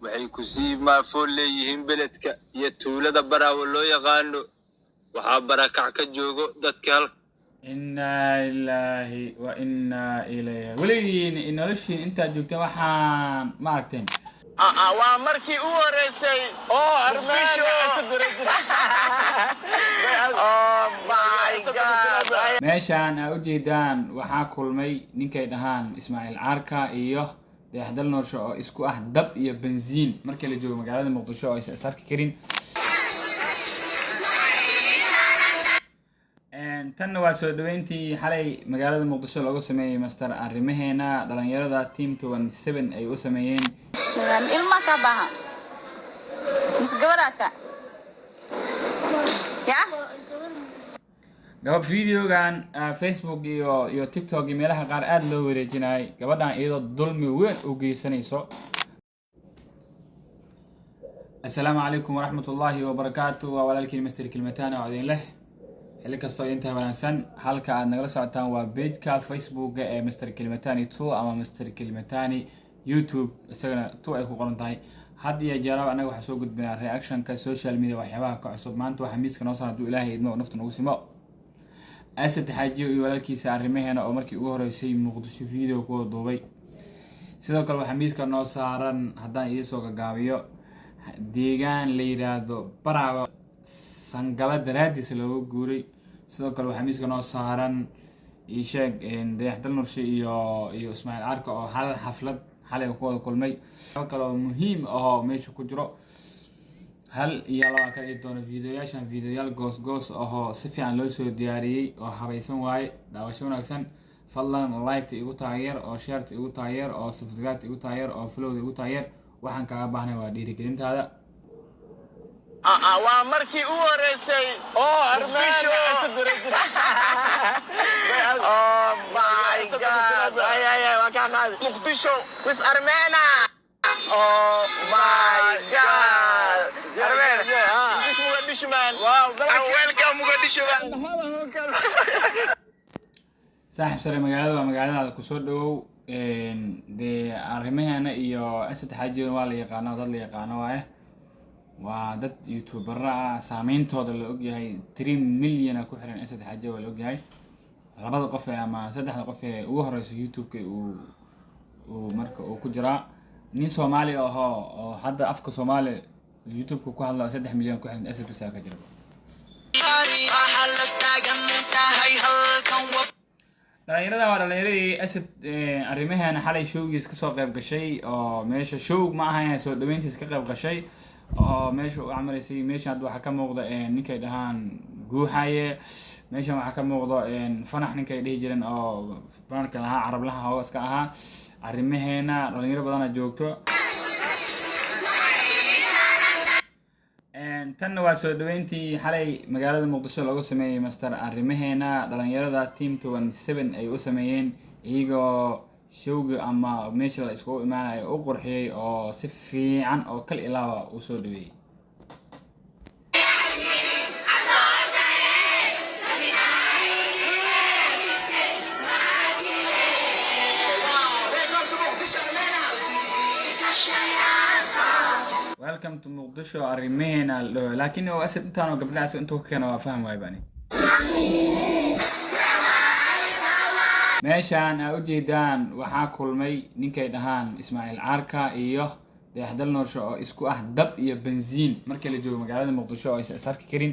Waxay kusii maafool leeyihiin beledka iyo tuulada Baraawo loo yaqaano. Waxaa barakac ka joogo dadka halka. Innaa lilaahi wa innaa ilayhi. Weligiin noloshiin intaad joogteen waxaan ma aragteen. Waa markii u horeysay Muqdisho. Oh my God. Meeshaan aa ujeedaan waxaa kulmay ninkay dhahaan Ismaaciil Caarka iyo Dayaxdal Noorsho oo isku ah dab iyo benziin markii la joogo magaalada Muqdisho oo aysan is arki karin. Tanna waa soo dhaweyntii xalay magaalada Muqdisho loogu sameeyey master arrimaheena, dhalinyarada team 27 ay u sameeyeen. Ilma ka baahan mise gabadhaata ya? Gabab videogan Facebook iyo TikTok iyo meelaha qaar aada loo wareejinayay, gabadhan iyadoo dulmi weyn u geysanayso. Assalaamu calaykum waraxmat ullaahi wabarakaatu. Waa walaalkiin Master Kilmatana oo idin leh xilli kastoo idintahay wanaagsan. Halka aad nagala socotaan waa pageka Facebooka ee Master Kilmatani two ama Master Kilmatani YouTube, isagana two ay ku qoran tahay. Had iyo jeeraba annaga waxaa soo gudbinaa reactionka social media, waxyaabaha ka cusub. Maanta waxaa miiska noo saaran, hadduu Ilaahay idmo oo nafta nagu simo, Asad Xaajiyo iyo walaalkiisa arrimaheena oo markii ugu horeysay Muqdisho video kuwada duubay. Sidoo kale waxaa miiska noo saaran, haddaan idiin soo gagaabiyo, deegaan la yidhaahdo Baraawa sangalo daraadiis looga guuray. Sidoo kale waxaa miiska noo saaran, isheeg, Dayaxdal Nurshe iyo Ismaaciil Carka oo hal xaflad xalay ku wada kulmay. Kale oo muhiim ahoo meesha ku jiro, hal iyo laba ka dhigi doono videoyaashan, videoyaal goos goos ahoo si fiican loo soo diyaariyey oo habaysan waaye. Daawasho wanaagsan. Fadlan like-ta igu taageer, oo share-ta igu taageer, oo subscribe igu taageer, oo follow-da igu taageer. Waxaan kaaga baahnay waa dhiirigelintaada. Waa markii u horeysay Muqdisho. Oh my God. Ay, ay, ay, waa kaa qaadi. Muqdisho with Armena. Oh my God. Armena. This is Mogadishu, man. Wow. And welcome Mogadishu, man. Saaxiib sare, magaalada waa magaaladaada, kusoo dhawow. Dee arrimaheena iyo Asad Xaajiyo waa la yaqaano, dad la yaqaano waaye, waa dad youtubera ah, saameyntooda la ogyahay. 3 million a ku xiran Asad Xaajiyo, waa la ogyahay. Labada qof ee ama saddexda qof ee ugu horeysa YouTube-ka uu marka uu ku jiraa, nin Soomaali ahoo oo hadda afka Soomaali YouTube-ka ku hadla, 3 milyan ku xiran, Asad bisa ka jira. Dhalinyarada waa dhalinyaradii Asad arrimaheena xalay showgiis kasoo qayb gashay, oo meesha show ma ahayn, soo dhaweyntiis ka qayb gashay oo meesha u camalaysay. Meesha hadda waxaa ka muuqda ninkay dhahaan Guuxaye. Meeshan waxaa ka muuqda Fanax, ninkay dhihi jireen oo banarka lahaa, carablaha hooga iska ahaa. Arrimaheena dhalinyaro badana joogto. Tanna waa soo dhaweyntii xalay magaalada Muqdisho loogu sameeyey master arrimaheena, dhalinyarada team 27 ay u sameeyeen, iyagoo showga ama meesha la iskugu imaanayo u qurxiyey oo si fiican oo kal ilaaba u soo dhaweeyey. Welcome to Muqdisho arrimaheena la dhaho, laakiin oo Asad intaan oo gabdhaha asaga intuu ka keeno waa faham waay bani. Meeshaan aa ujeedaan waxaa kulmay ninkay dhahaan Ismaaciil Caarka iyo Dayaxdal Noorsho oo isku ah dab iyo benziin markii la joogo magaalada Muqdisho oo aysan is arki karin.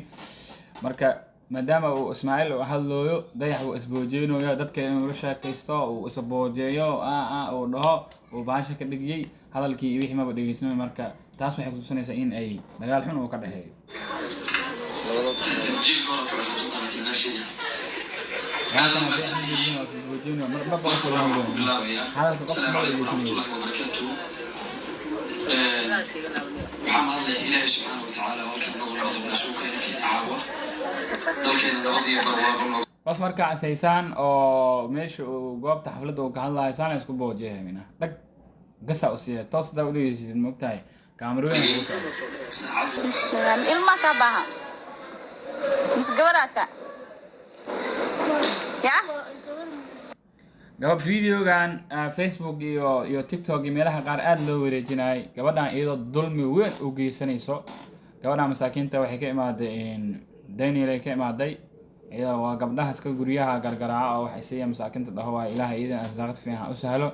Marka maadaama uu Ismaaciil uu hadlooyo, Dayax uu isboojeynayo, dadka inuu la sheekaysto uu isboojeeyo, uu dhaho, uu baasha ka dhigiyey hadalkii iyo wixii maba dhegeysanayo. Marka taas waxay kutusinaysaa in ay dagaal xun uu ka dhexeeyo. Jiilka hore ku cusubsan laakiin aad mahadsantihiin. Marba Marka hore waxaan ku bilaabayaa hadalka qofka asalaamu ma calaykum dhegeysanayo. Waraxmatullahi wabarakaatuh. Waxaan mahadlayaa Ilaahay subxaana wa tacaala oo halkan nagu nabad qabna isugu keenay keena caawa, dalkeena nabad iyo barwaaqo nooga Qof markaa casaysaan oo meesha uu goobta xafladda uu ka hadlayo saan la isku boojeeya, mina dhag gasa u siiya, toos hadaa u dhegeysid, maogtahay kaamarooyin kugu socdo. Saacad. Ilma ka baahan mise gabadhaata ya? Gabadh videogan Facebook iyo TikTok iyo meelaha qaar aada loo wareejinayay, gabadhan iyadoo dulmi weyn u geysanayso gabadhan masaakiinta. Waxay ka imaaday Daniel ay ka imaaday, iyadoo waa gabdhaha iska guryaha gargaraaca oo wax isiiya masaakiinta dhaho. Waa Ilaahay iyadan arsaaqad fiican ha u sahlo.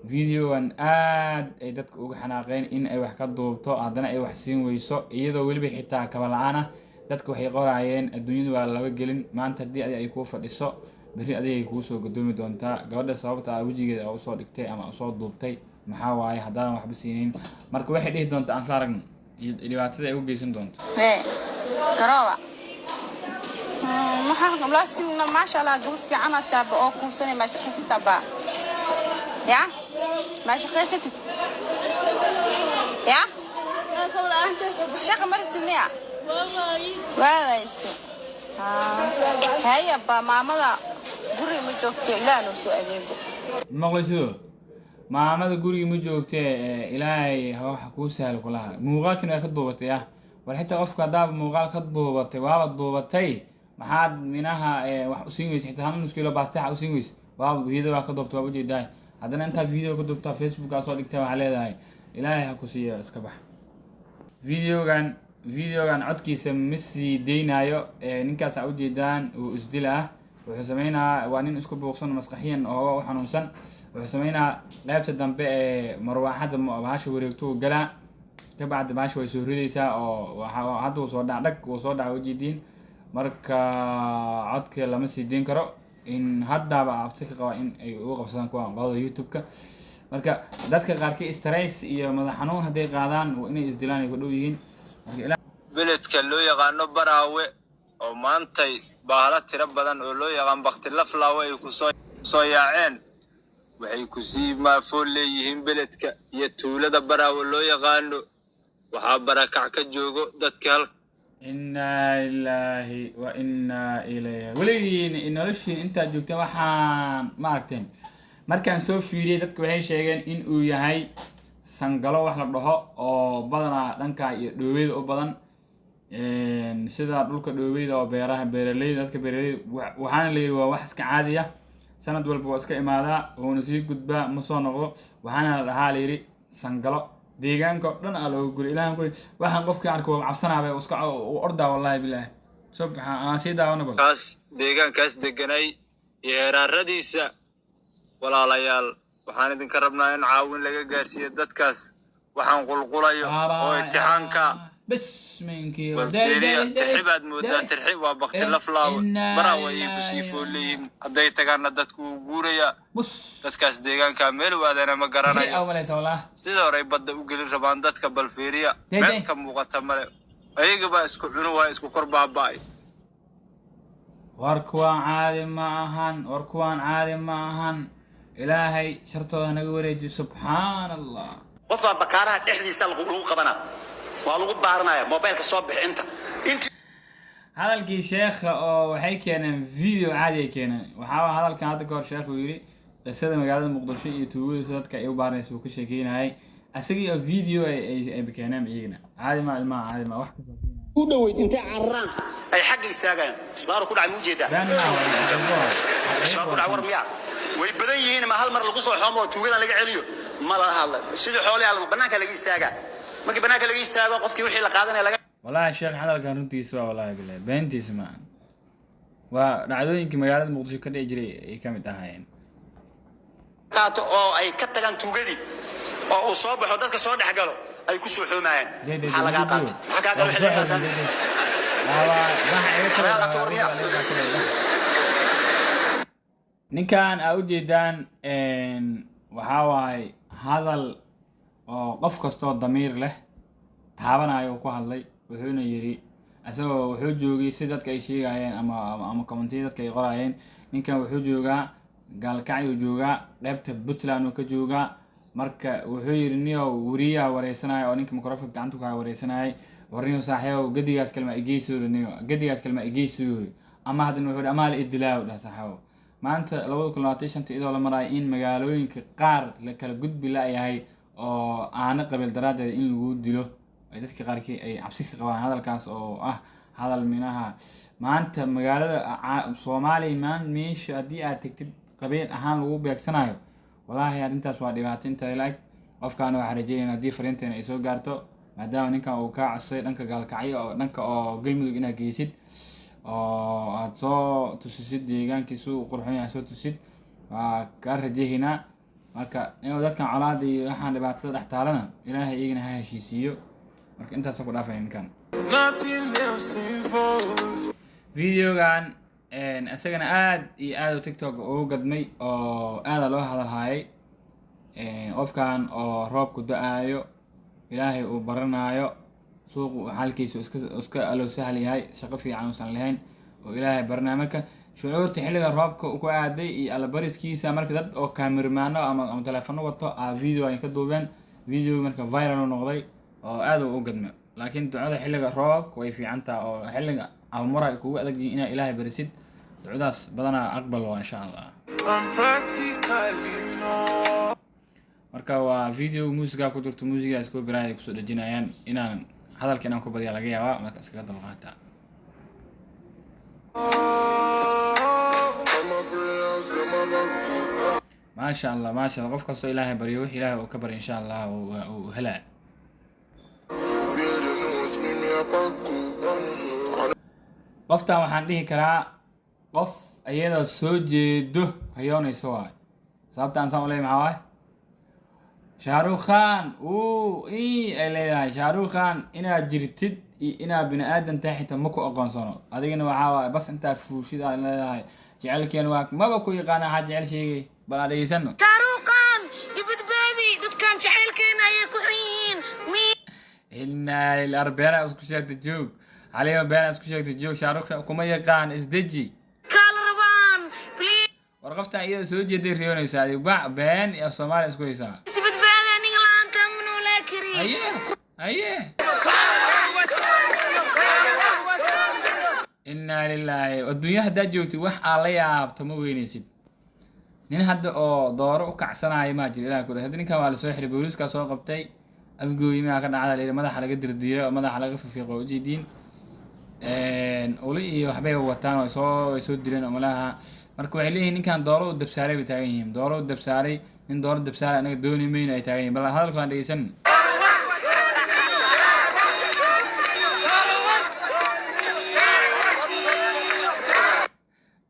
Videogan aad ay dadka uga xanaaqeen in ay wax ka duubto, haddana ay wax siin weyso, iyadoo weliba xitaa kaba la-aan ah. Dadka waxay qoraayeen: adduunyadu waa laba gelin, maanta haddii adi ay kuu fadhiso, berri adigay kuu soo gadoomi doontaa. Gabadha sababta ah wejigeeda oo usoo dhigtay ama usoo duubtay maxaa waaye haddaadan waxba siinin? Marka waxay dhihi doontaa aan isla aragno iyo dhibaatada ay u geysan doonto. Hee, garooba. Maxaa laakiin, maasha Allah, gabar fiican aad taaba oo kuusanay. Maa shaqaysata baa ya? Maa shaqaysatid ya? Shaqa maratid miya? Waawayse. Haya ba, maamada guriga ma joogto, Ilaah noo soo adeego. Maqlaysido, maamada guriga ma joogtee, Ilaahay ha waxa kuu sahlo kulaha. Muuqaalkin waa ka duubatay ah. War xitaa qofka haddaaba muuqaal ka duubatay, waaba duubatay, maxaad minaha wax usiin weysa? Xitaa hal nus kilo baastexa usiin weysa. Waaba video waa ka duubtay, waa ujeedahay. Haddana intaa video ka duubtaa, Facebookaa soo dhigtaa, waxaa leedahay Ilaahay ha ku siiyo, iska bax. Videogan codkiisa ma sii deynayo. Ninkaas aa ujeedaan uu isdila ah, wuxuu sameynaa, waa nin isku buuqsan, maskaxiyan ooga u xanuunsan. Wuxuu sameynaa qaybta dambe ee marwaaxadda, bahasha wareegto uu galaa, kabacdi bahasha way soo ridaysaa oo hadda uu soo dhac, dhag uu soo dhaca, ujeediin. Marka codka lama sii deyn karo, in haddaba cabsi ka qaba in ay ugu qabsadaan kuwa qolada YouTube-ka. Marka dadka qaarkii stress iyo madax xanuun hadday qaadaan, waa inay isdilaan ay ku dhow yihiin. Marka Beledka loo yaqaano Baraawe oo maantay baahla tiro badan oo loo yaqaan baktilaflaawe ay kusoo soo yaaceen, waxay kusii maafool leeyihiin beledka iyo tuulada Baraawe loo yaqaano. Waxaa barakac ka joogo dadka halka Innaa lilaahi wa innaa ilayhi. Weligiin noloshiin intaad joogteen waxaan ma aragteen. Markaan soo fiiriyey, dadka waxay sheegeen in uu yahay sangalo wax la dhaho oo badanaa dhanka iyo dhoobeyda u badan, sida dhulka dhoobeyda oo beeraha, beeraleyda, dadka beeraleyda. Waxaana la yidhi waa wax iska caadi ah, sanad walba waa iska imaadaa, wuuna sii gudbaa, ma soo noqdo. Waxaana la dhahaa, la yidhi, sangalo. Deegaanka oo dhan aa looga guray. Ilahan kuli, waxaan qofkii arka waa cabsanaaba, iska u ordaa, wallahi bilaahi. Subxaan, aan sii daawano bal. Kaas deegaankaas deganay iyo heeraaradiisa. Walaalayaal, waxaan idinka rabnaa in caawin laga gaarsiiyo dadkaas waxaan qulqulayo oo imtixaanka. Bisminkii. Bal fiiriya, tirxi baad moodaa, tirxi waa baktilaflaawe. Baraawe ayay kusii fool leeyihiin, hadday tagaanna dadku wuu guurayaa. Bus. Dadkaas deegaanka meel waadana ma garanayo. Aa malaysa wallah. Sida horey badda u gelin rabaan dadka. Bal fiiriya, Day, meel day. ka muuqata male, ayaga baa isku cunu, waa isku kor baaba'ay. War kuwaan caadi ma ahan, war kuwaan caadi ma ahan. Ilaahay shartooda naga wareejiyo, subxaan Allah. Qofbaa bakaaraha dhexdiisa lagu qabanaa, waa lagu baaranaya mobilka, soo bixi inta inti. Hadalkii sheekha oo waxay keeneen video caadi ay keeneen. Waxaa hadalkan hadda kahor sheekhu yidhi, qisada magaalada Muqdisho iyo tuugadiisa dadka ay u baaranaysa uu ka sheekeynayay, asagii oo video ay keeneen iyagana. Caadi ma ilmaha, caadi ma wax kasoo U dhoweyd intay cararaan ay xagga istaagayaan. Isbaaru ku dhacay ma ujeedaa? Been ma. Isbaaru ku dhacay, war miyaa? Way badan yihiin. Ma hal mar lagu soo xoomo oo tuugadan laga celiyo ma lala hadla? Sidii xoolaha alma banaanka laga istaagaa. Markii banaanka laga istaago, qofkii wixii la qaadanaya laga Wallahi sheekh hadalkan runtiisa waa, wallahi bilahi, beentiisa ma aha. Waa dhacdooyinkii magaalada Muqdisho ka dhici jiray ay ka mid ahaayeen. qaato oo ay ka tagaan tuugadii oo uu soo baxo, dadka soo dhex galo, ay ku soo xoomayaan. Maxaa lagaa qaatay? Maxaa kaa galo? Wixii lagaa qaatay? Lagaa qaato, war miyaa? Ninkan aa ujeedaan waxaa waaye hadal oo qof kastoo damiir leh taabanayo uu ku hadlay. Wuxuuna yidhi, isagoo wuxuu joogay, si dadka ay sheegayeen ama commentiya dadka ay qorayeen, ninkan wuxuu joogaa Gaalkacyuu joogaa, qeybta Puntland uu ka joogaa. Marka wuxuu yidhi, niyow, weriyaha wareysanaya oo ninka microphone gacanta ku haya wareysanayay, war niyow saaxiibow, gedigaas kalma igeyso yiri, niyo gedigaas kalma igeyso yiri. Ama haddana wuxuu yidhi, amaa la idilaaw dhah saaxiibow. Maanta 2025 iyadoo la marayo in magaalooyinka qaar la kala gudbi la-yahay oo aana qabiil daraaddeed in lagu dilo ay dadka qaarkii ay cabsi ka qabaan, hadalkaas oo ah hadal minaha maanta magaalada Soomaaliya maan meesha haddii aad tegtid. Qabiil ahaan lagu beegsanayo, wallaahi arrintaas waa dhibaato inta la-eg. Qofkaana waxaa rajeynayna haddii fariinteena ay soo gaarto, maadaama ninkan uu kaa codsaday dhanka Gaalkacyo oo dhanka oo Galmudug inaad geysid oo aad soo tusisid deegaankiisu uu qurxon yahay, soo tusid, waa kaa rajeynaa. Marka inuu dadkan colaada iyo waxaan dhibaatada dhex taalana, Ilaahay iyagana ha heshiisiiyo. Marka intaasaan ku dhaafaya ninkan. Videogan isagana aad iyo aad u TikTok ugu gadmay oo aada loo hadalhaayay. Qofkan oo roobku da-aayo, Ilaahay uu baranaayo, suuqu xaalkiisu iska alow sahal yahay, shaqo fiican uusan lahayn, oo Ilaahay baranayo. Marka shucuurta xilliga roobka ku aaday iyo allabariskiisa, marka dad oo kaamirmaano ama telefono wato aa video ay ka duubeen. Video marka viral u noqday oo aad uu u gadmay. Laakiin ducada xilliga roobka way fiican tahay, oo xilliga amura ay kugu adag yihiin inaad Ilaahay barisid, ducadaas badanaa aqbal waa, insha Allah. Marka waa video muusiga ku jirto, muusiga isku biraaya ay kusoo dhejinayaan. Inaan hadalka inaan ku badiya laga yaabaa, marka iskaga dulqaata. Maasha Allah, maasha Allah. Qof kastoo Ilaahay baryo, wix Ilaahay uu ka baryo, insha Allah uu helaa. Qoftan waxaan dhihi karaa qof iyadoo soo jeedo riyoonayso waay. Sababta aan saan u leeyahay maxaa waay? Shahrukh Khan uu i ay leedahay. Shahrukh Khan inaad jirtid iyo inaad bini aadan tahay xitaa ma ku aqoonsano. Adigana waxaa waaye bas intaa fuushid aad leedahay jecelkeen, waa maba ku yaqaana. Waxaa jecel sheegay, bal aan dhegeysano. Shaaruuqan, ibadbaadi, dadkan jacaylkeena ayay ku xun yihiin. Inaa lilah, beena isku sheegta joog. Xaliima, beena isku sheegta joog. Shahrukh Khan kuma yaqaan, isdeji. Kaala rabaan. War qoftan iyada soo jeeday riyoonaysa, adig bac been iyo af Soomaaliya isku haysaa. Please badbaadi, aniga la'aanta ma noolaa kari. Haye haye, inaa lilaahi. Adduunya haddaad joogtid, wax aa la yaabto ma weyneysid. Nin hadda oo dooro u kacsanaayo maa jiro. Ilaah kure, hadda ninkan waa lasoo xiray, booliiskaa soo qabtay. Afgooyimaa ka dhacda layidhi, madaxa laga dirdiiray oo madaxa laga fifiiqo. Ujeediin uli iyo waxbay wataan oo soo dileen oo malaha. Marka waxay leeyihiin ninkan dooro u dabsaaray bay taagan yihiin. Dooro u dabsaaray, nin dooro dabsaaray anaga dooni mayno ay taagan yihiin. Bal hadalka waan dhegeysan.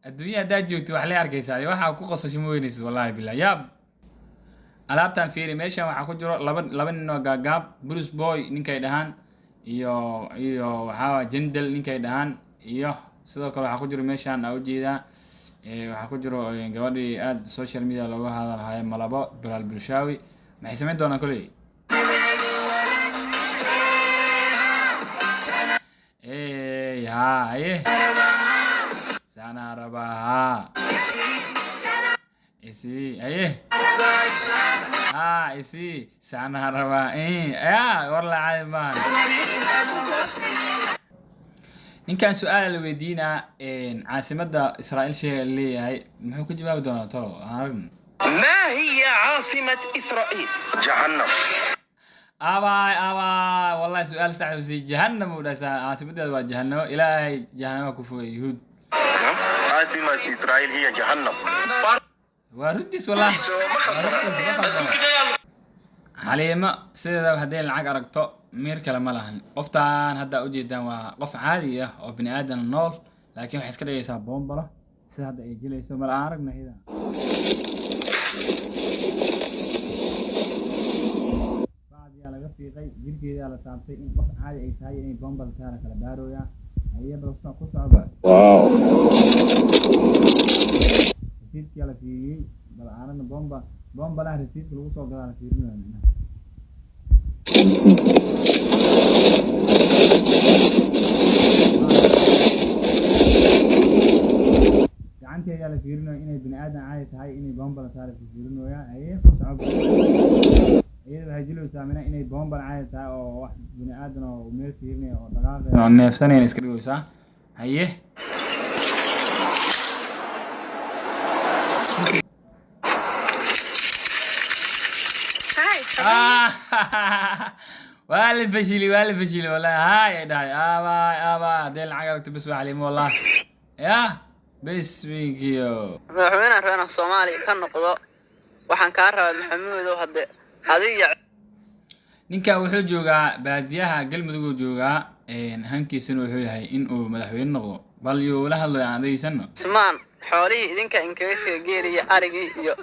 Adduunya haddaad joogto, wax lay arkaysaa, waxaa ku qosasho ma weynaysid, wallahi billah, yaab. Alaabtan fiiri, meeshan waxaa ku jiro laba nin oo gaagaab, Bruce Boy ninkay dhahaan iyo waxaa waa Jendel ninkay dhahaan. Iyo sidoo kale waxaa ku jiro meeshan aa ujeedaa, waxaa ku jiro gabadhii aad social media looga hadalhayo, Malabo Bilaal Bulshaawi. Maxay samayn doonaan koley? Ey, haa, haye, saanaa rabaa, haa, isi, haye, haa, isi, saanaa rabaa, ya war la caadi maahan. Ninkan su-aala la weydiinaa, caasimadda Israa'iil sheega leeyahay, muxuu ka jawaabi doonaa talo? Aan aragno. ما هي عاصمة إسرائيل؟ جهنم. Abaay abaay, wallahi su-aal sax u sii. Jahannam uu dhasaa, caasimaddeeda waa jahannamo. Ilaahay jahannama ku fogay yuhuud. عاصمة إسرائيل هي جهنم. Waa runtiis, wallahi waa runtiis, ma khaldamo. Xaliimo sideedaba hadday lacag aragto miir kale ma lahan. Qoftaan hadda ujeedaan waa qof caadi ah oo bini aadan nool, laakiin waxay iska dhigaysaa boombalo sida hadda ay jilayso. Mal aan aragna iyada. Bacdiyaa laga fiiqay, jirkeedaa la taabtay, in qof caadi ay tahay inay boombal tahay la kala baarooyaa. Haye, bal ku socba. Rasiidkaa la fiiriyey. Bal aan aragna bombalaha rasiidka lagu soo gadaa la fiirinaya micnaha. Gacanteedaa la fiirinayo inay bini aadan caadi tahay, inay bombal tahay la fiirinayaa. Haye, ku soco. Iyada waxay jilaysaa mina inay bombal caadi tahay oo wax bini aadan oo meel fiirinaya oo dhaqaaqaya oo neefsanayna iska dhigaysaa. Haye. Ah, waa la fashili, waa la fashili wallahi. Haay ay dhahay, abaay abaay, haddii lacag aragto bas waa Xaliimo, wallahi ya. Besminkiyo. Madaxweynaha rabaa inaan Soomaaliya ka noqdo. Waxaan kaa rabaa, Maxamuudow, hadde adiga. Ninka wuxuu joogaa baadiyaha Galmudug uu joogaa. Hankiisuna wuxuu yahay in uu madaxweyne noqdo. Bal yuu la hadlayo, aan dhegeysano. Ismaan xoolihii idinka inkaga taga, geeliyo arigii iyo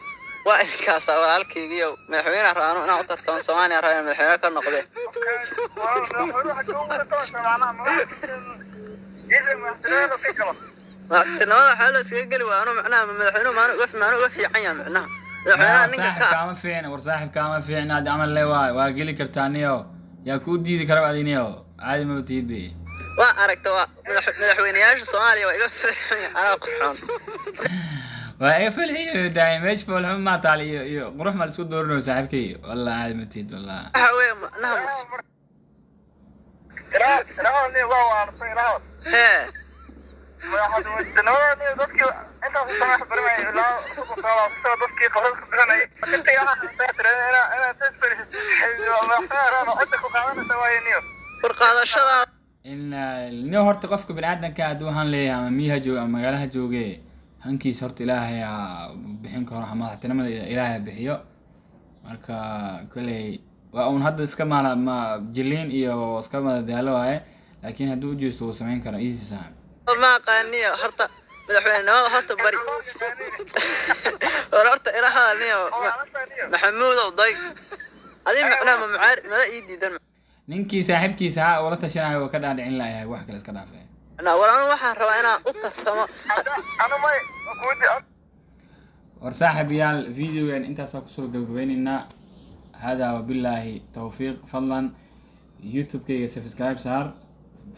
waa idinkaasa. Walaalkaygiiyow, madaxweynaha rabaa anu inaan u tartamo Soomaaliya, rabaa inaan madaxweyne ka noqde. Madaxtinimada waxaa loo iskaga geli waa anu macnaha madaxweynuhu maanu uga fiican yahay macnaha madaxweynaha ninka Saaxib ka kaama fiicna. War saaxib, kaama fiicna. Ad camal le waay, waa geli kartaa niyo. Yaa kuu diidi karaba adiniyo? Caadi maba tihid be. Waa aragta, waa madaxweynayaasha Soomaaliya waa iga fiican yahay, anaa qurxoon. Waa iga falxiyo daay. Meesha foolxumo maa taal iyo qurux ma la isku doorinayo, saaxiibkay. Wallah, caadi ma tihid wallah. Waxa weeye macnaha hee. Warqaadashada. In nin horta qofka biniaadanka hadduu han leeyahay, ama miyi ha jooge ama magaalaha jooge, hankiisa horta Ilaahay ha bixin karo. Madaxtinimada Ilaahay ha bixiyo. Marka koley waa uun hadda iska maala ma jiliin iyo iska madadaalo waaye, laakiin hadduu ujeesto wuu samayn karaa, easy, saaxib. Ma aqaaniyo horta madaxweynenimada horta bari. War horta ila hadalniyo, Maxamuudow, day adi macnaha ma mucaar mada ii diidan. Ninkii saaxiibkiisa ha ula tashanayo waa ka dhaadhicin layahay, wax kale iska dhaafay. Macnaha war anu waxaan rabaa inaan u tartamo. War saaxib yaal, videogan intaasaa kusoo gabagabeyneynaa. Hada wabilaahi towfiiq. Fadlan YouTube-kayga subscribe saar,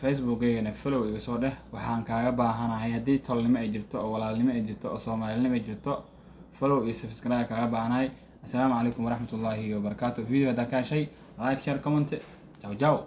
Facebook-kaygana follow iga soo dheh. Waxaan kaaga baahanahay, haddii tolnimo ay jirto oo walaalnimo ay jirto oo soomaalinimo ay jirto, follow iyo subscribe kaaga baahanahay. Assalaamu calaykum waraxmat ullaahi wabarakaatu. Video haddaa ka heshay, like, share, comment. Ciao ciao.